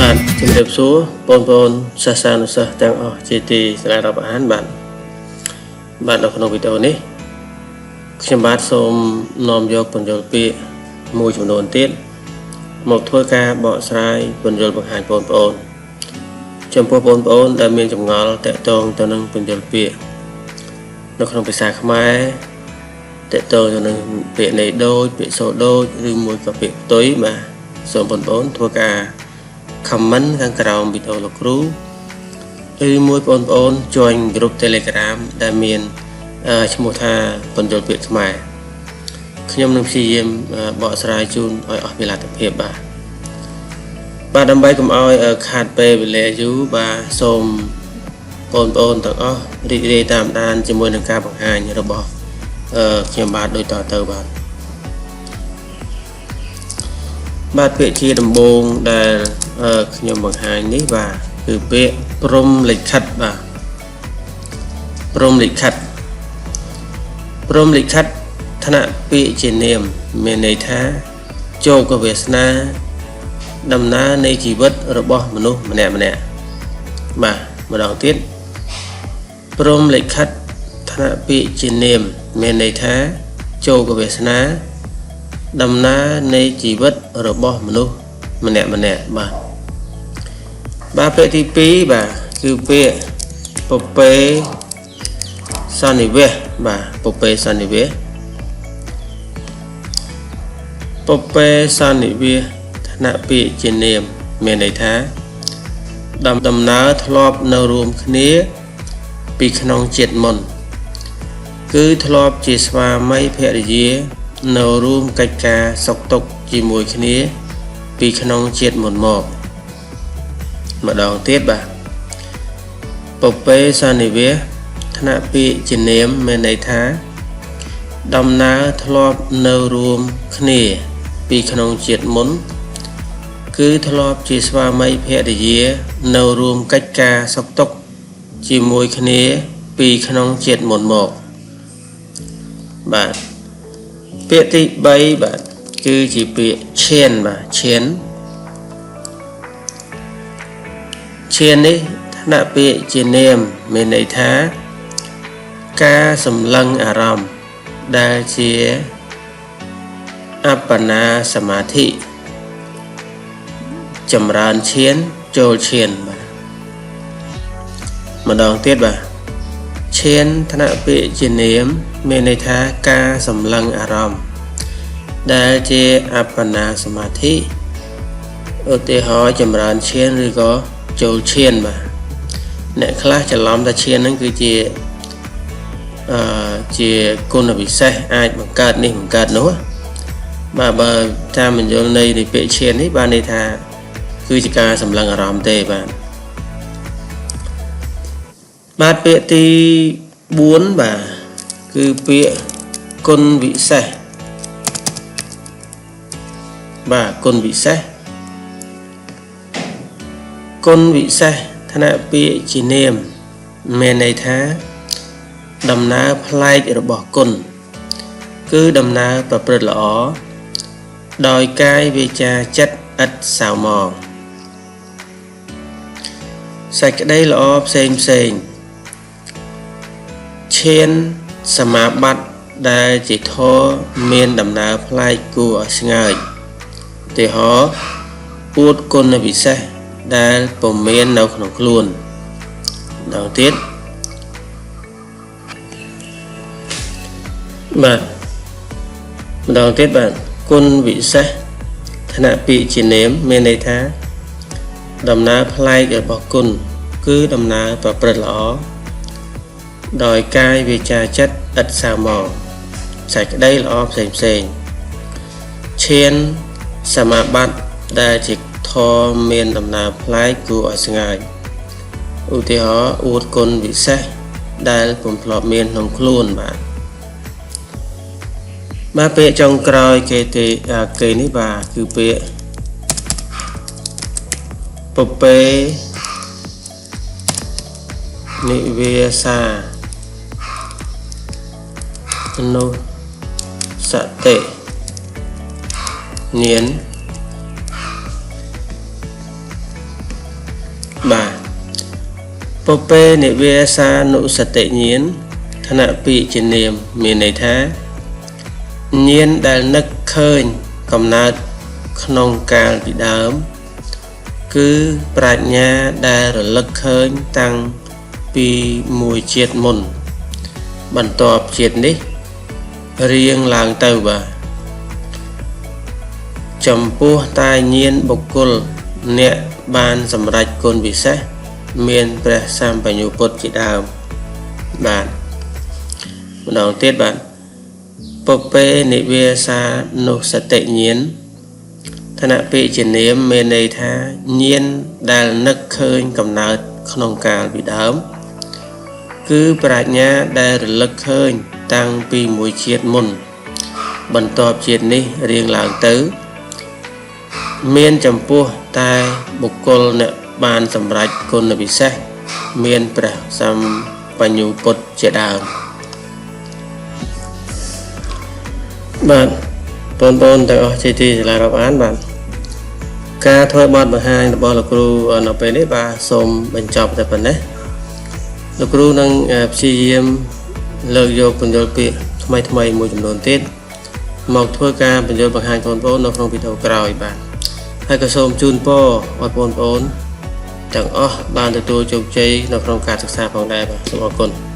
បាទជំរាបសួរបងប្អូនសិស្សានុសិស្សទាំងអស់ជាទីស្រឡាញ់រាប់អានបាទបាទនៅក្នុងវីដេអូនេះខ្ញុំបាទសូមនាំយកពន្យល់ពាក្យមួយចំនួនទៀតមកធ្វើការបកស្រាយពន្យល់បង្ហាញបងប្អូនចំពោះបងប្អូនដែលមានចម្ងល់តាក់ទងទៅនឹងពន្យល់ពាក្យនៅក្នុងភាសាខ្មែរតាក់ទងទៅនឹងពាក្យនៃដូចពាក្យសូដូចឬមួយក៏ពាក្យផ្ទុយបាទសូមបងប្អូនធ្វើការ comment ខាងក្រោមវីដេអូលោកគ្រូឬមួយបងប្អូន join group Telegram ដែលមានឈ្មោះថាពន្យល់ពាក្យខ្មែរខ្ញុំនឹងព្យាយាមបកស្រាយជូនឲ្យអស់ពីលទ្ធភាពបាទបាទដើម្បីកុំឲ្យខាតពេលវេលាយូរបាទសូមបងប្អូនទាំងអស់រីករាយតាមដានជាមួយនឹងការបង្ហាញរបស់ខ្ញុំបាទដូចតទៅបាទបាទពាក្យជាដំបូងដែលខ្ញុំបង្ហាញនេះបាទគឺពាក្យព្រំលិខិតបាទព្រំលិខិតព្រំលិខិតថ្នាក់ពាក្យជានាមមានន័យថាជោគវាសនាដំណើរនៃជីវិតរបស់មនុស្សម្នាក់ម្នាក់បាទម្ដងទៀតព្រំលិខិតថ្នាក់ពាក្យជានាមមានន័យថាជោគវាសនាដំណើរនៃជីវិតរបស់មនុស្សម្នាក់ម្នាក់បាទបាទពាក្យទី2បាទគឺពាក្យពពេសន្និវៈបាទពពេសន្និវៈពពេសន្និវៈថ្នាក់ពាក្យជានាមមានន័យថាដំណើរធ្លាប់នៅរួមគ្នាពីក្នុងជាតិមុនគឺធ្លាប់ជាស្វាមីភរិយានៅរួមកិច្ចការសុខទុក្ខជាមួយគ្នាពីក្នុងជាតិមុនមកម្ដងទៀតបាទពពេសន្និវៈថ្នាក់ពាក្យជានាមមានន័យថាដំណើរធ្លាប់នៅរួមគ្នាពីក្នុងជាតិមុនគឺធ្លាប់ជាស្វាមីភរិយានៅរួមកិច្ចការសុខទុក្ខជាមួយគ្នាពីក្នុងជាតិមុនមកបាទពាក្យទី3បាទគឺជាពាក្យឈានបាទឈានឈាននេះថ្នាក់ពាក្យជានាមមានន័យថាការសម្លឹងអារម្មណ៍ដែលជាអបណាសមាធិចម្រើនឈានចូលឈានបាទម្ដងទៀតបាទឈានថ្នាក់ពាក្យជានាមមានន័យថាការសម្លឹងអារម្មណ៍ដែលជាអបណាសមាធិឧទាហរណ៍ចម្រើនឈានឬក៏ចូលឈានបាទអ្នកខ្លះច្រឡំថាឈានហ្នឹងគឺជាជាគុណវិសេសអាចបង្កើតនេះបង្កើតនោះបាទបើតាមបញ្យលនៃពាក្យឈាននេះបានន័យថាគឺជាការសម្លឹងអារម្មណ៍ទេបាទបាទពាក្យទី4បាទគឺពាក្យគុណវិសេសបាទគុណវិសេសគុណវិសេសថ្នាក់ពាក្យជានាមមានន័យថាដំណើរប្លែករបស់គុណគឺដំណើរប្រព្រឹត្តល្អដោយកាយវាចាចិត្តឥតសៅមងសេចក្តីល្អផ្សេងផ្សេងឈានសមាបត្តិដែលជាធម៌មានដំណើរប្លែកគួរឲ្យស្ងើចឧទាហរណ៍អួតគុណវិសេសដែលពុំមាននៅក្នុងខ្លួនម្ដងទៀតបាទម្ដងទៀតបាទគុណវិសេសថ្នាក់ពាក្យជានាមមានន័យថាដំណើរប្លែករបស់គុណគឺដំណើរប្រព្រឹត្តល្អដោយកាយវាចាចិត្តឥតសៅមងសេចក្តីល្អផ្សេងផ្សេងឈានសមាបត្តិដែលជាធម៌មានដំណើរប្លែកគួរឲ្យស្ងើចឧទាហរណ៍អួតគុណវិសេសដែលពុំធ្លាប់មានក្នុងខ្លួនបាទបាទពាក្យចុងក្រោយគេទេគេនេះបាទគឺពាក្យពពេនិវាសានុសតិញាណ បាទ បុព្វេនិវាសានុសតិញាណឋានៈពាក្យជានាមមានន័យថាញាណដែលនឹកឃើញកំណើតក្នុងកាលពីដើម គឺប្រាជ្ញាដែលរលឹកឃើញតាំងពីមួយជាតិមុន បន្ទាប់ជាតិនេះរៀងឡើងទៅបាទចំពោះតែញាណបុគ្គលអ្នកបានសម្រេចគុណវិសេសមានព្រះសម្បញ្ញពុទ្ធជាដើមបាទម្ដងទៀតបាទបុព្វេនិវាសានុសតិញាណឋានៈពាក្យជានាមមានន័យថាញាណដែលនឹកឃើញកំណើតក្នុងកាលពីដើម គឺប្រាជ្ញាដែលរលឹកឃើញតាំងពីមួយជាតិមុន បន្ទាប់ជាតិនេះរៀងឡើងទៅ មានចំពោះតែបុគ្គលអ្នកបានសម្រេចគុណវិសេសមានព្រះសម្បញ្ញពុទ្ធជាដើមបាទបងប្អូនទាំងអស់ជាទីស្រឡាញ់រាប់អានបាទការធ្វើបទបង្ហាញរបស់លោកគ្រូនៅពេលនេះបាទសូមបញ្ចប់តែប៉ុណ្ណេះលោកគ្រូនឹងព្យាយាមលើកយកពន្យល់ពាក្យថ្មីថ្មីមួយចំនួនទៀតមកធ្វើការពន្យល់បង្ហាញបងប្អូននៅក្នុងវីដេអូក្រោយបាទហើយក៏សូមជូនពរឲ្យបងប្អូនទាំងអស់បានទទួលជោគជ័យនៅក្នុងការសិក្សាផងដែរបាទសូមអរគុណ។